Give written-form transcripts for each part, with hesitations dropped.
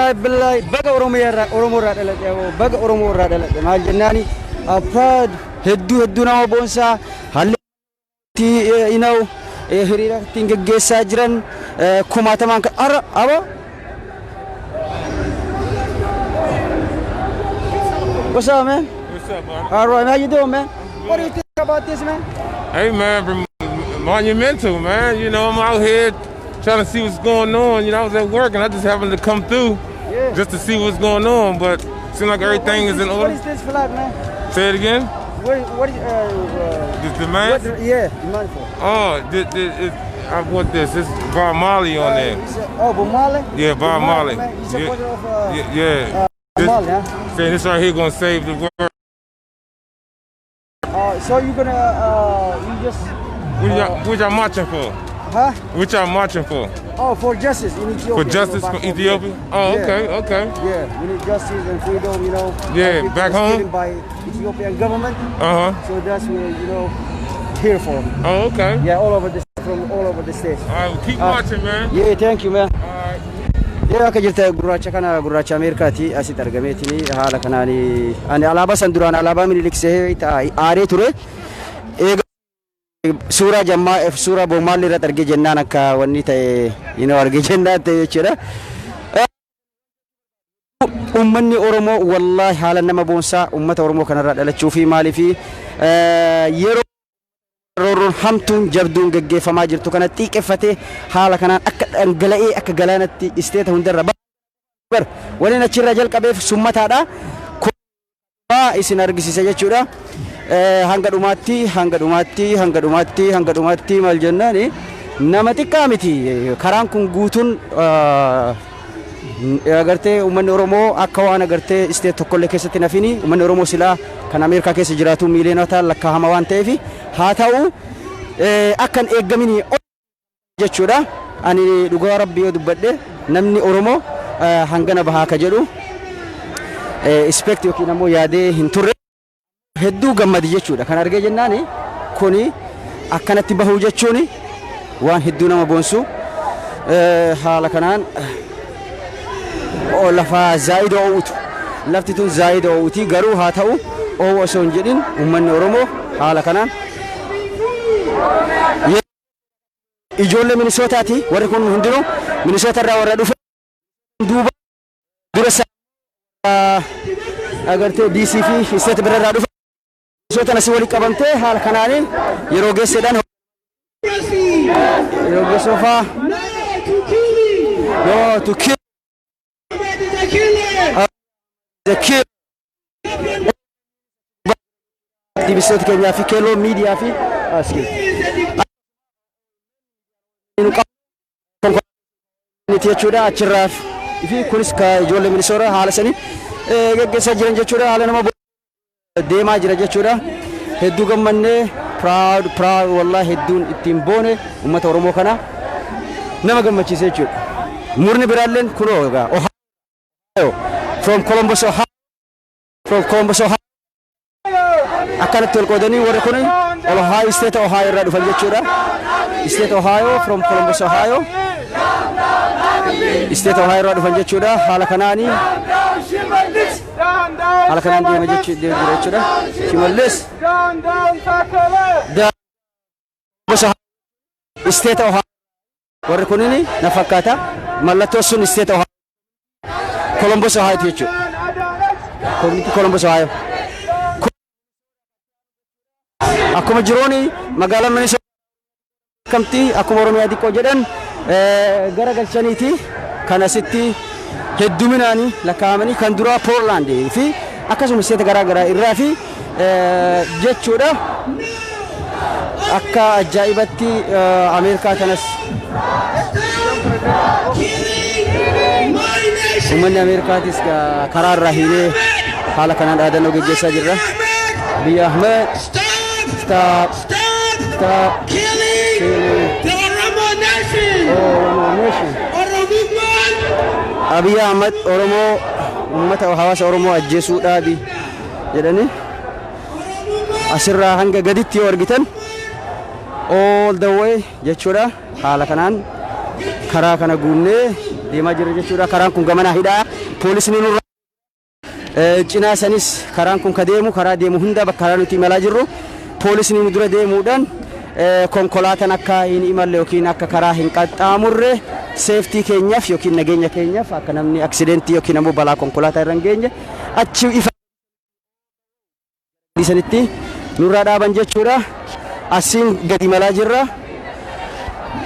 Wallaahi billaahi, baga Oromiyaa irraa, Oromoo irraa dhaladhe, baga Oromoo irraa dhaladhe. Maal jennaani, proud, hedduu hedduu nama boonsaa haalli itti hiriira ittiin geggeessaa jiran kumaatamaan har'a abo. What's up, man? What's up, man? All right, how you doing, man? What do you think about this, man? Hey, man, monumental, man. I'm out here trying to see what's going on. I was at work and I just happened to come through just to see what's going on. But it seems like everything is in order. What is this flag, man? Say it again. What is This demand? What, yeah, demand for? Oh, I want this. It's Bob Marley on there. Oh, Bob Marley? Yeah, Bob Marley. Man. You supporter of Yeah. Bob Marley, huh? Saying this right here gonna save the world. So you gonna, you just What y'all marching for? Huh? What y'all marching for? Oh, for justice in Ethiopia. For justice for Ethiopia? Oh, okay. Yeah, we need justice and freedom. Yeah, People back is home? killed by Ethiopian government. So that's what here for. Oh, okay. Yeah, from all over the states. All right, well, keep marching, man. Yeah, thank you, man. All right. Yeroo akka jirta gurraacha kana, gurraacha Ameerikaati asitti argameetini haala kanaan ani alaabaa san duraan alaabaa Minilik sehee aaree ture. Eega suuraa jammaa suuraa Bob Marley irratti argee jennaan akka wanni ta'e argee jennaan ta'e jechuudha. Uummanni Oromoo wallaahi haala nama boonsaa uummata Oromoo kanarraa dhalachuu fi maaliifi yeroo roorroon hamtuun jabduun geggeeffamaa jirtu kana xiiqeffatee haala kanaan akka dhangala'ee akka galaanatti isteeta hundarra bar waliin achirraa jalqabeef summataadha. Isin argisiisa jechuudha. Hanga dhumaatti, hanga dhumaatti, hanga dhumaatti, hanga dhumaatti. Maal jennaani, nama xiqqaa miti. Karaan kun guutuun agartee uummanni Oromoo akka waan agartee state tokkollee keessatti nafini. Uummanni Oromoo silaa kan Ameerikaa keessa jiraatu miiliyoonota lakkaa'ama waan ta'eef haa ta'u akkan eeggamini jechuudha. Ani dhugaa Rabbii yoo dubbadhe, namni Oromoo hangana bahaa ka jedhu expect yookiin ammoo yaadee hin turre. Hedduu gammadi jechuudha. Kan argee jennaani kuni akkanatti bahuu jechuun waan hedduu nama boonsu. Haala kanaan lafa zaayida oo'utu, lafti tun zaayida oo'uti, garuu haa ta'u oo'u osoo hin jedhin uummanni Oromoo haala kanaan ijoollee Minisootaati. Warri kun hundinuu Minisoota irraa warra dhufe, duuba dura agartee DC fi state bira irraa dhufe. Minisootaan asii walitti qabamtee haala kanaaniin yeroo geesseedhaan yeroo geessoo faa. No to kill the kill. Aktivistoota keenyaa fi keelloo miidiyaa fi excuse jechuudha achirraa fi kunis ka ijoollee Minisoota haala sanii geggeessaa jiran jechuudha. Haala nama deemaa jira jechuudha. Hedduu gammannee, proud, proud, wallahi hedduun ittiin boone. Uummata Oromoo kana nama gammachiise jechuudha. Murni biraalleen kunoo egaa Ohio, from Columbus, Ohio, from Columbus, Ohio akkanatti ol qoodanii warri kun Ohio, state Ohio irraa dhufan jechuudha. State Ohio, from Columbus, Ohio, state Ohio irraa dhufan jechuudha. Haala kanaanii haala kanaan deema jira jechuudha. Shimallis gosa state Ohio warri kunini na fakkaata. Mallattoo sun state Ohio, Columbus, Ohio jechuudha. Community Columbus, Ohio. Akkuma jiruuni magaalaa Minnesota kamti akkuma Oromiyaa xiqqoo jedhan gara galchaniiti kan asitti hedduminaan lakkaa'amanii kan duraa Poorlaand fi akkasuma state garaa garaa irraa fi jechuudha. Akka ajaa'ibatti Ameerikaa kanas uummanni Ameerikaatis karaa irraa hiinee haala kanaan dhaadannoo geggeessaa jirra. Abiy Ahmed, stop, stop Killing killing the Oromo nation! Oromo nation. Oromummaan Abiy Ahmed Oromoo, uummata hawaasa Oromoo ajjeesuu dhaabi jedhanii asirraa hanga gaditti yoo argitan all the way jechuudha. Haala kanaan karaa kana guunnee deemaa jirra jechuudha. Karaan kun gamanaa hidhaa. Poolisni nurra cinaa sanis karaan kun ka deemu, karaa deemu hunda bakka karaa nuti imalaa jirru poolisni nu dura deemuudhaan konkolaataan akka hin imalle yookiin akka karaa hin qaxxaamurre, safety keenyaaf yookiin nageenya keenyaaf, akka namni accident yookiin ammoo balaa konkolaataa irra hin geenye achi ifa sanitti nurraa dhaaban jechuudha. Asiin gadi imalaa jirra.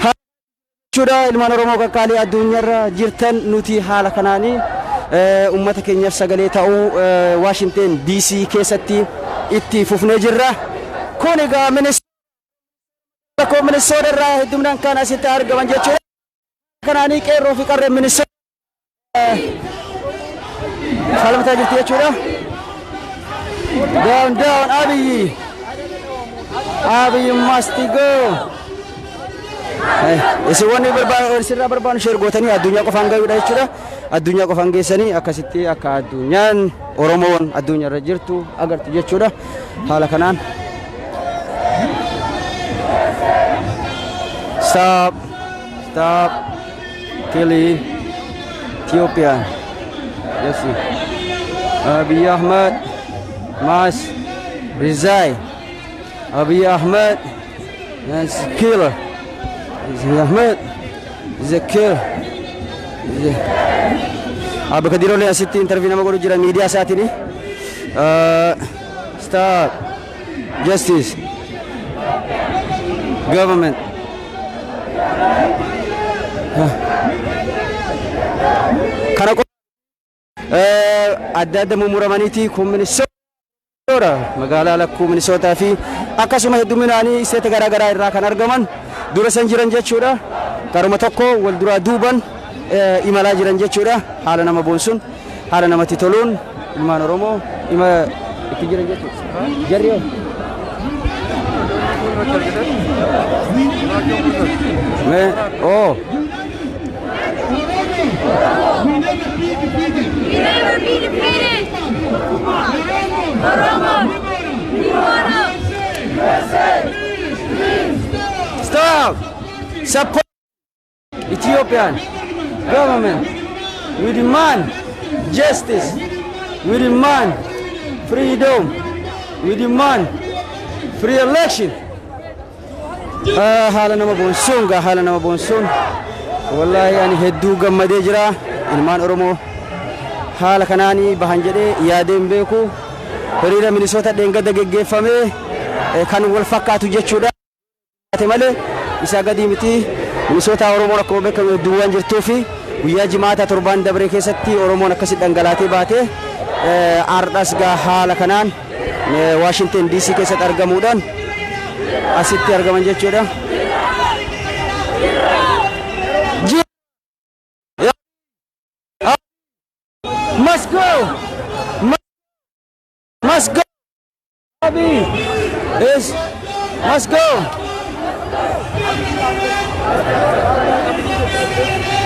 Jechuudha, ilmaan Oromoo qaqqaalii addunyaarra jirtan, nuti haala kanaanii uummata keenyaaf sagalee ta'uu Waashingten DC keessatti itti fufnee jirra. Kun egaa Minnesota irraa hedduminaan kan asitti argaman jechuudha. Kanaanii qeerroo fi qarreen Minnesota falmataa jirti jechuudha. Down, down, Abiyyi. Abiyyi must go. Isin wanni sirraa barbaadu share gootanii addunyaa qofaan gayuudha jechuudha. Addunyaa qofaan geessanii akkasitti akka addunyaan Oromoon addunyaarra jirtu agartu jechuudha. Haala kanaan. Stop. Stop killing Ethiopian. Yes. Abiy Ahmed must resign. Abiy Ahmed is a killer. Abiy Ahmed is a killer. Abba Kadirolee asitti interview nama godhu jira miidiyaa isaatiin. Stop. Justice. Government. Kana adda adda mummuramaniiti kun Minnesota, magaalaa lakkuu Minnesota fi akkasuma hedduminaanii state garaa garaa irraa kan argaman dura san jiran jechuudha. Karuma tokko wal duraa duuban imalaa jiran jechuudha. Haala nama boonsuun, haala namatti toluun ilmaan Oromoo ima itti jiran jechuudha. Jarri hoo? Mee oh. We never be defeated. We never be defeated. Oromo. Oromo. Stop! Support Ethiopian government. We demand justice. We demand freedom. We demand free election. Haala nama boonsuun gaa, haala nama boonsuun, wallaahi ani hedduu gammadee jira. Ilmaan Oromoo haala kanaanii bahan jedhee yaadeen beeku. Hiriira Minisoota dheengadda geggeeffamee kan wal fakkaatu jechuudha. Malee isaa gadii miti. Minisoota Oromoon akkuma beekamu hedduu waan jirtuu fi guyyaa jimaata torbaan dabree keessatti Oromoon akkasi dhangalaatee baate. Ardhas gaa haala kanaan Waashington DC keessatti argamuudhaan asitti argaman jechuudha. Must go! Must go! Abiy is must go!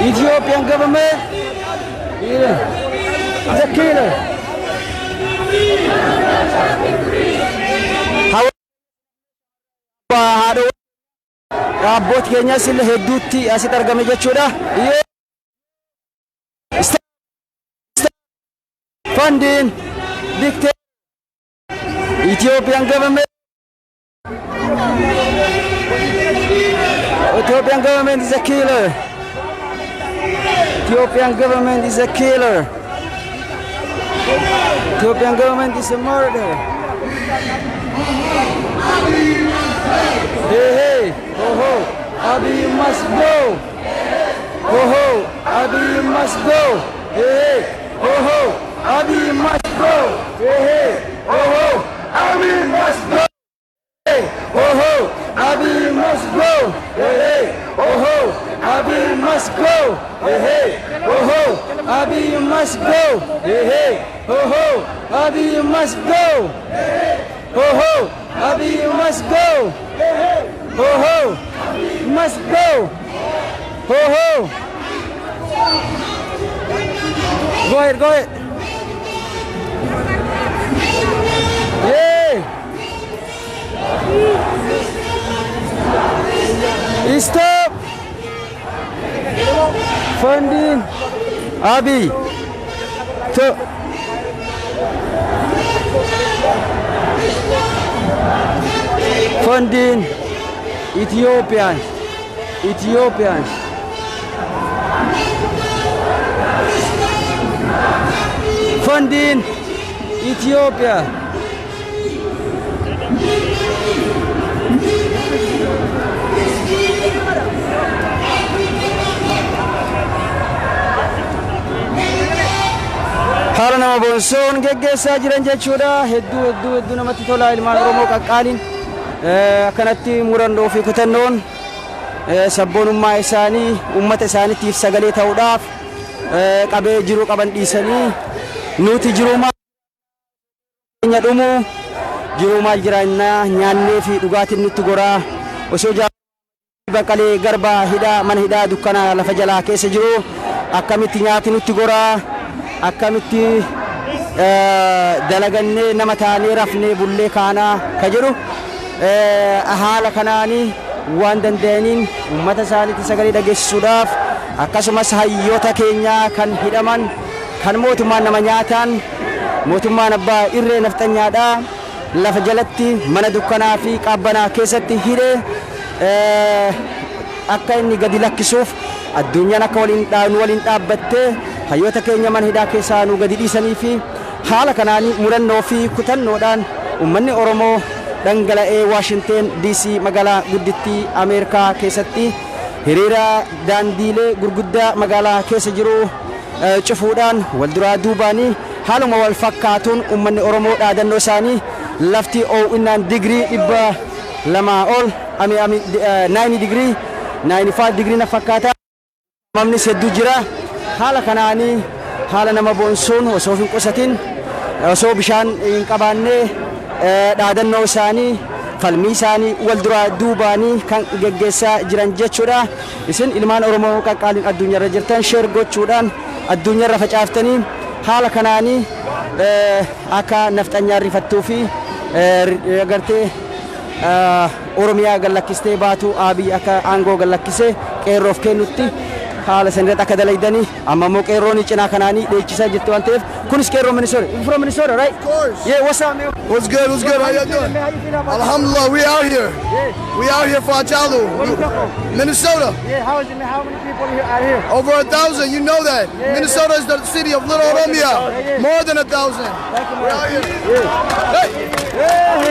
Ethiopian government is a killer. Haadha abbooti keenyas illee hedduutti asitti argame jechuudha. Funding dictate Ethiopian government. Ethiopian government is a killer. Ethiopian government is a killer. Ethiopian government is a murderer. Hey, hey, ho, ho, Abiy must go. Ho, ho, Abiy must go. Hey, hey, ho, ho, Abiy must go. Hey, hey, ho, ho, Abiy must go. Hey, ho, ho, Abiy must go. Hey, hey, ho, ho, Abiy must go. Hey, hey, ho, ho, Abiy must go. Hey, hey, ho, ho, Abiy must go. Ho, ho, Abiy must go. Ho, ho, must go. Ho, ho. Go ahead, go ahead. Yeah. Stop funding Abiy. Two. Funding Ethiopian. Ethiopian. Funding Ethiopia. Haala nama boonsoon geggeessaa jiran jechuudha. Hedduu hedduu hedduu namatti tola. Ilmaan Oromoo qaqqaaliin akkanatti murannoo fi kutannoon sabboonummaa isaanii uummata isaaniitiif sagalee ta'uudhaaf qabee jiru qaban dhiisanii, nuti jiruu keenya dhumu, jiruu maal jiraannaa, nyaannee fi dhugaatiin nutti goraa, osoo Baqqalee Garbaa hidhaa mana hidhaa dukkana lafa jalaa keessa jiru akkamitti nyaati nutti goraa, akkamitti dalagannee nama taanee rafnee bullee kaanaa ka jedhu, haala kanaanii waan danda'aniin uummata isaaniitti sagalee dhageessisuudhaaf, akkasumas hayyoota keenyaa kan hidhaman, kan mootummaan nama nyaataan, mootummaan abbaa irree nafxanyaadhaa lafa jalatti mana dukkanaa fi qaabbanaa keessatti hidhee akka inni gadi lakkisuuf, addunyaan akka waliin nu waliin dhaabbattee hayyoota keenya mana hidhaa keessaa nu gadi dhiisanii fi haala kanaan murannoo fi kutannoodhaan uummanni Oromoo dhangala'ee Waashinteen DC magaalaa guddittii Ameerikaa keessatti hiriira daandiilee gurguddaa magaalaa keessa jiru cufuudhaan wal duraa duubaanii haaluma wal fakkaatuun uummanni Oromoo dhaadannoo isaanii lafti oo'inaan digirii 200 ol, ami 90 digirii, 95 digirii na fakkaata. Mamnis hedduu jira. Haala kanaanii haala nama boonsuun osoo hin qusatin, osoo bishaan hin qabaanne, dhaadannoo isaanii, falmii isaanii wal duraa duubaanii kan geggeessaa jiran jechuudha. Isin ilmaan Oromoo qaqqaaliin addunyaarra jirtan share gochuudhaan addunyaarra facaaftanii haala kanaanii akka nafxanyaa rifattuu fi agartee Oromiyaa gallakkistee baatu, Abiy akka aangoo gallakkisee qeerroof kennutti haala sanirratti akka dalaydanii, amma immoo qeerroon cinaa kanaanii dheechisaa jirti waan ta'eef, kunis qeerroo Minnesota. You from Minnesota, right? Of course. Yeah, what's up, man? What's good? What's good? How y'all doing? How you feel about Alhamdulillah, we out here. We out here for Hachalu. Where you come from? Minnesota. Yeah, how is it, man? How many people here are here? Over 1,000, you know that. Minnesota is the city of Little Oromia. More than 1,000. Thank you, We man. out here. Hey! Yeah.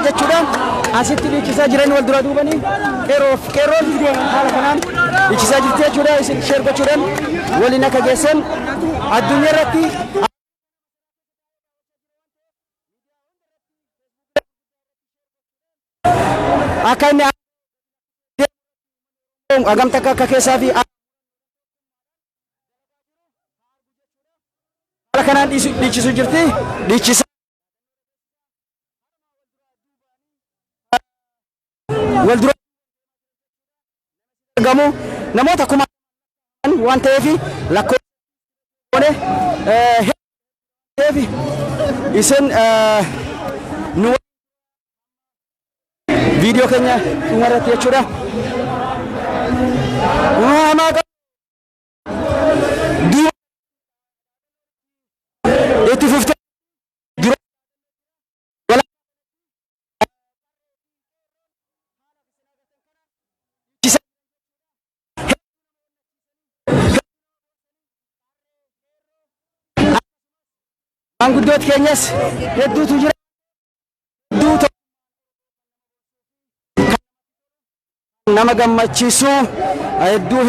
Jechuudhaan asitti dhiichisaa jiran wal dura duubanii qeerroof qeerroon haala kanaan dhiichisaa jirti jechuudha. Isin share gochuudhaan waliin akka geessan addunyaa irratti. Akka inni hagam takka akka keessaa fi haala kanaan dhiichisu jirti dhiichisa wal dura argamu namoota kuma waan ta'eef lakkoofne isin nu viidiyoo keenya dhumarratti jechuudha. Hamaa duuba itti fuftee dura wala maanguddoota keenyas hedduutu jira. Hedduu nama gammachiisu, hedduu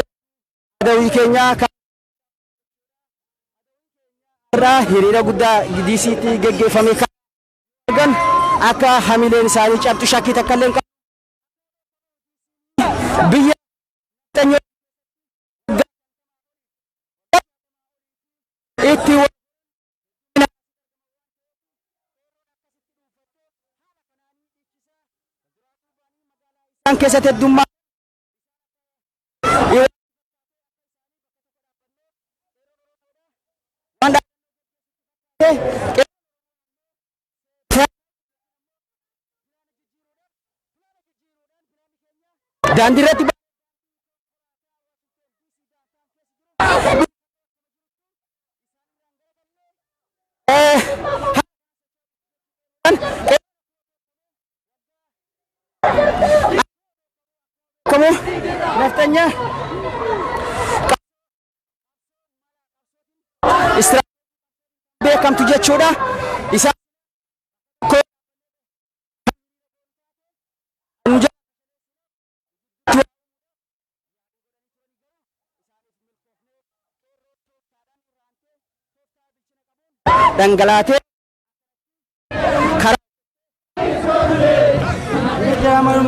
dawii keenyaa irraa hiriira guddaa DC'tti geggeeffame kan akka hamileen isaanii cabxu shakkii takka illee hin qabu. Biyya itti isaan keessatti heddummaa waan Daandii irratti kamu naftanyaa beekamtu jechuudha. Isa dhangalaatee karaa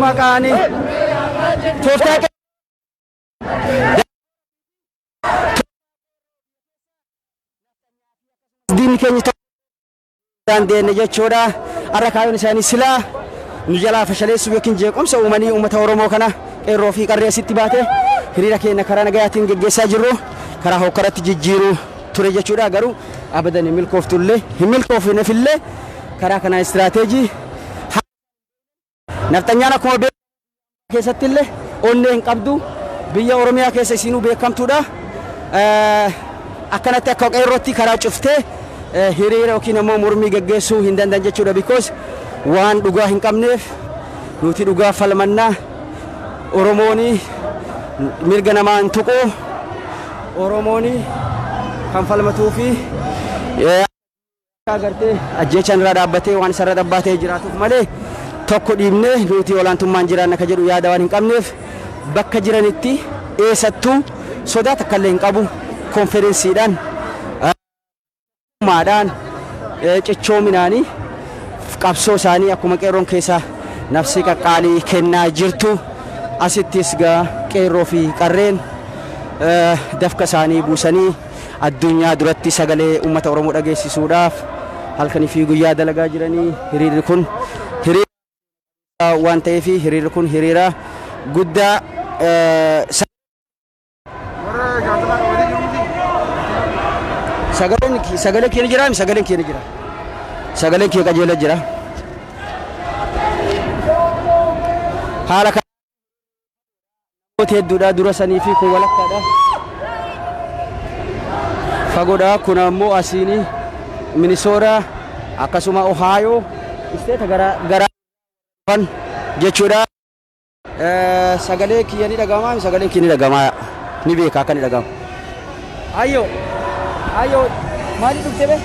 maqaanii tooftaa diinni keenya dandeenye jechuudha. Har'a kaayyoon isaanii silaa nu jalaa fashaleessuuf yookiin jeequmsa uumanii uummata Oromoo kana qeerroo fi qarree asitti baate hiriira keenya karaa nagayaatiin geggeessaa jirru karaa hokkaratti jijjiiruu ture jechuudha. Garuu abadan hin milkooftullee, hin milkoofneefillee. Karaa kanaan istiraateejii nafxanyaan akkuma beekamu keessatti illee onnee hin qabdu, biyya Oromiyaa keessa isinuu beekamtuudha. Akkanatti akka qeerrootti karaa cuftee hiriira yookiin ammoo mormii geggeessuu hin danda'an jechuudha. Because waan dhugaa hin qabneef nuti dhugaa falmannaa. Oromooni mirga namaa hin tuqu. Oromooni kan falmatuu fi agartee ajjeechaan irraa dhaabbatee waan isarra dhaabbatee jiraatuuf malee tokko dhiibnee nuti olaantummaan jiraanna ka jedhu yaada waan hin qabneef, bakka jiranitti eessattuu sodaa takka illee hin qabu. Konferensiidhaan, maadhaan, cichoominaanii qabsoo isaanii akkuma qeerroon keessa nafsi qaqqaalii kennaa jirtu, asittis gaa qeerroo fi qarreen dafka isaanii buusanii addunyaa duratti sagalee uummata Oromoo dhageessisuudhaaf halkanii fi guyyaa dalagaa jiranii. Hiriirri kun hiriira waan ta'eef, hiriirri kun hiriira guddaa. Sagaleen keenya jira, sagaleen keenya jira, sagaleen kee qajeela jira. Haala hedduudha dura sanii fi kun walakkaadha. Fagoodha. Kun ammoo asiini Minisoota, akkasuma Ohio isteeta gara gara jechuudha. Sagalee kiyya ni dhaga'amaa? Sagaleen kiyya ni dhaga'amaa, ni beeka akka ni dhaga'amu. Ayyo, ayyo, maaliif dhufte be?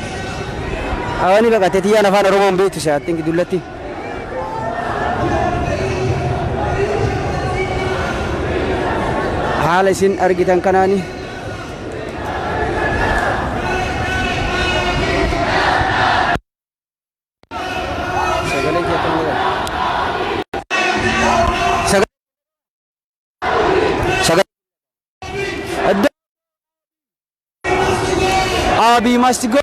Awani baqate tiyyaan afaan Oromoo hin beektu se'attiin dullatti. Haala isin argitan kanaani sagaleen kee akkam jedha? Sagalee Abiy must go.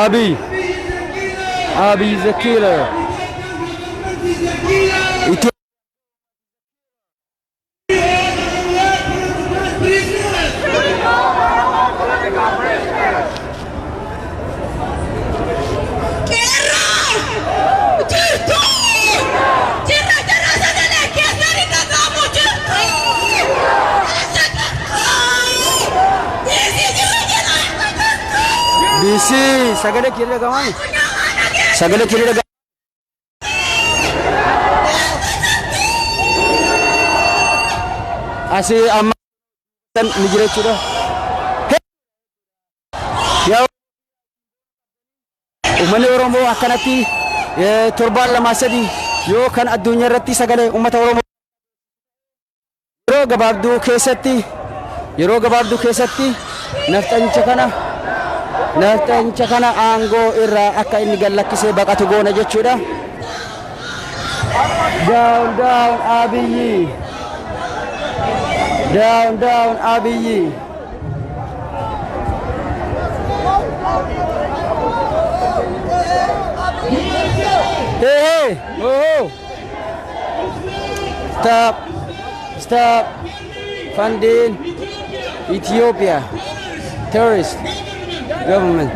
Abiy. Abiy is a killer. Qeerroo! Jirtu! Jirra, jirra, sagalee keessan hin dhaga'amu, jirtu! Eessa jirtu? Dhiisii, jirra, jirra, eessa jirtu? DC, sagalee kee dhaga'amaa? Sagalee kee dhaga'amaa? Asii amma ni jira jechuudha. Yaa uummanni Oromoo, akkanatti torbaan lamaa sadi yoo kan addunyaa irratti sagalee uummata Oromoo yeroo gabaabduu keessatti nafxanyicha kana aangoo irraa akka inni gad lakkisee baqatu goona jechuudha. Down, down, Abiyyi. Down, down, Abiyyi. Hey, hey, oh, oh. Stop, stop funding Ethiopia terrorist government.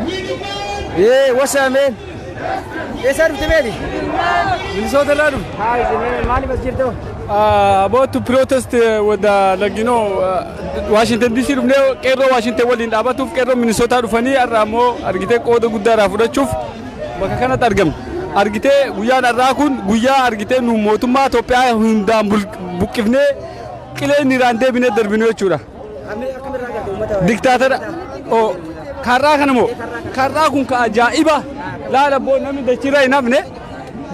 Yeah, what's up, man? Eessaa dhufte beeli? Minnesota irraa dhufe. Haa, maaliif as jirtu? About to protest with the, like, Washington DC dhufnee qeerroo Washington waliin dhaabatuuf, qeerroo Minnesota dhufanii har'a ammoo argitee qooda guddaa irraa fudhachuuf bakka kanatti argamne. Argitee guyyaan har'aa kun guyyaa argitee nu mootummaa Itoophiyaa hundaan buqqifnee qilee inni irraan deebinee darbinu jechuudha. Akkamirraa garte uummata? Diktaatara karraa kana moo karraa kun ka ajaa'iba laala boo, namni dachiirraa hin hafne,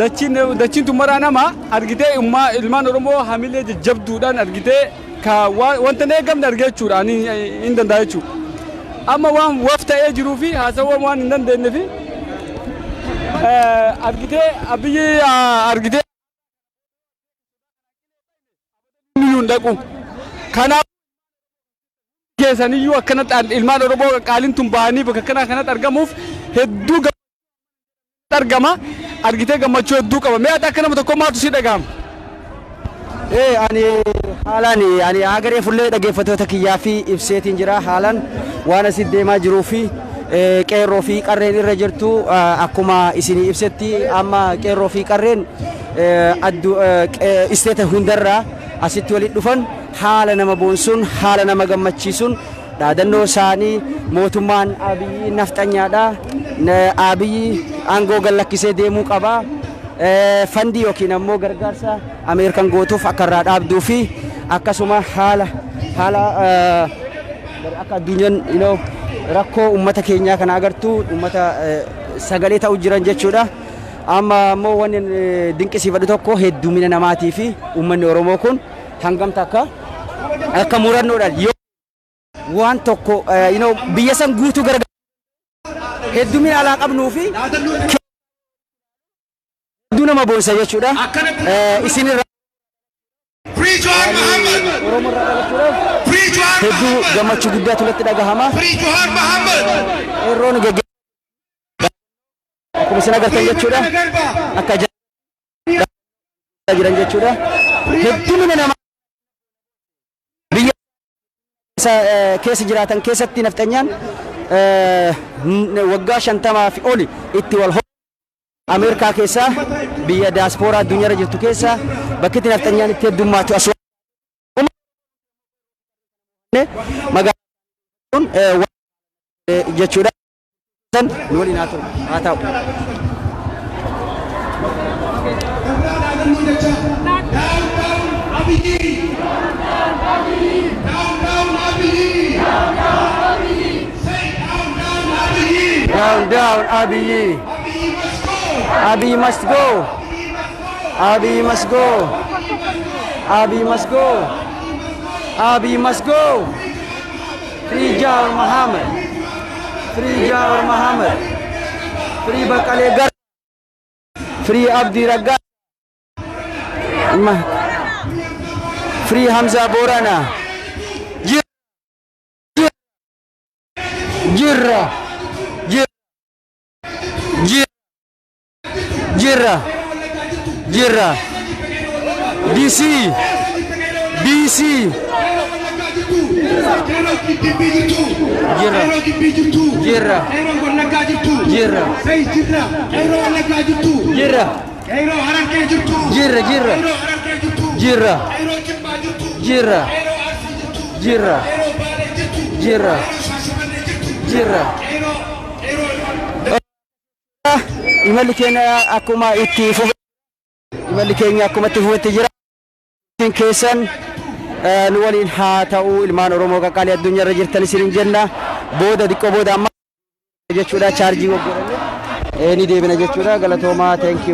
dachiin dachiin tun maraa nama argitee ummaa ilmaan Oromoo hamilee jajjabduudhaan argitee ka wanta hin eegamne argee jechuudha. Ani hin danda'a jechuudha. Amma waan waf ta'ee jiruu fi haasawaa waan hin dandeenye fi argitee Abiyyi argitee iyyuu hin dhaqu. Kanaaf keessaniyyuu akkanatti ilmaan Oromoo qaaliin tun bahanii bakka kana kanatti argamuuf hedduu argama, argitee gammachuu hedduu qaba. Mee ati akka nama tokko maaltu si dhaga'ama? Ee, ani haalaan ani hagaree fullee dhaggeeffattoota kiyyaa fi ibseetiin jira. Haalaan waan asitti deemaa jiruu fi qeerroo fi qarreen irra jirtu akkuma isinii ibsetti, amma qeerroo fi qarreen addu isteeta hundarraa asitti walitti dhufan haala nama boonsuun, haala nama gammachiisuun, dhaadannoo isaanii mootummaan Abiyyi nafxanyaadha, Abiyyi aangoo gallakkisee deemuu qaba, fund yookiin ammoo gargaarsa Ameerikan gootuuf akka irraa dhaabduu fi akkasuma haala akka addunyaan rakkoo uummata keenyaa kana agartu uummata sagalee ta'u jiran jechuudha. Amma ammoo wanni dinqisiifadhu tokko heddumina namaatii fi uummanni Oromoo kun hangam takka akka murannoodhaan yoo waan tokko biyya san guutuu gara heddumina alaa qabnuu fi hedduu nama boonsa jechuudha. Isinirra Free Jawar Muhammad! Oromoo irraa dhalachuudhaaf Free Jawar hedduu Muhammad! gammachuu guddaatu natti dhagahama. Free Jawar Muhammad! Qeerroon geggeessu akkuma isin agartan jechuudha. Akka jiran jechuudha. Heddumina nama biyya keessa jiraatan keessatti nafxanyaan waggaa 50 fi oli itti wal Ameerikaa keessa, biyya daaspooraa addunyaarra jirtu keessa bakki itti nafxanyaan itti heddummaatu as magaalaan jechuudha. Nu waliin haa ta'u. Haa ta'u. Down, down, Abiyyi! Down, down, Abiyyi! Say down, down, Abiyyi! Down, down, Abiyyi. Abiyyi must go! Abiy must go. Abiy must go. Abiy must go. Abiy must go. Free Jawar Muhammad. Free Jawar Muhammad. Free Bakale Gar. Free Abdi Ragga. Free Hamza Borana. Jirra. Jirra. Jirra. Jirra. DC. DC. Jirra. Jirra. Jirra. Jirra. Jirra. Jirra. Jirra. Jirra. Jirra. Jirra. Jirra. Imalli keenya akkuma itti fufe, imalli keenya akkuma itti fufetti jira. Keessan nu waliin haa ta'u, ilmaan Oromoo qaqqaalii addunyaarra jirtan isinin jenna. Booda xiqqoo booda amma jechuudha chaarjii goggodhanne ni deebina jechuudha. Galatoomaa, thank you.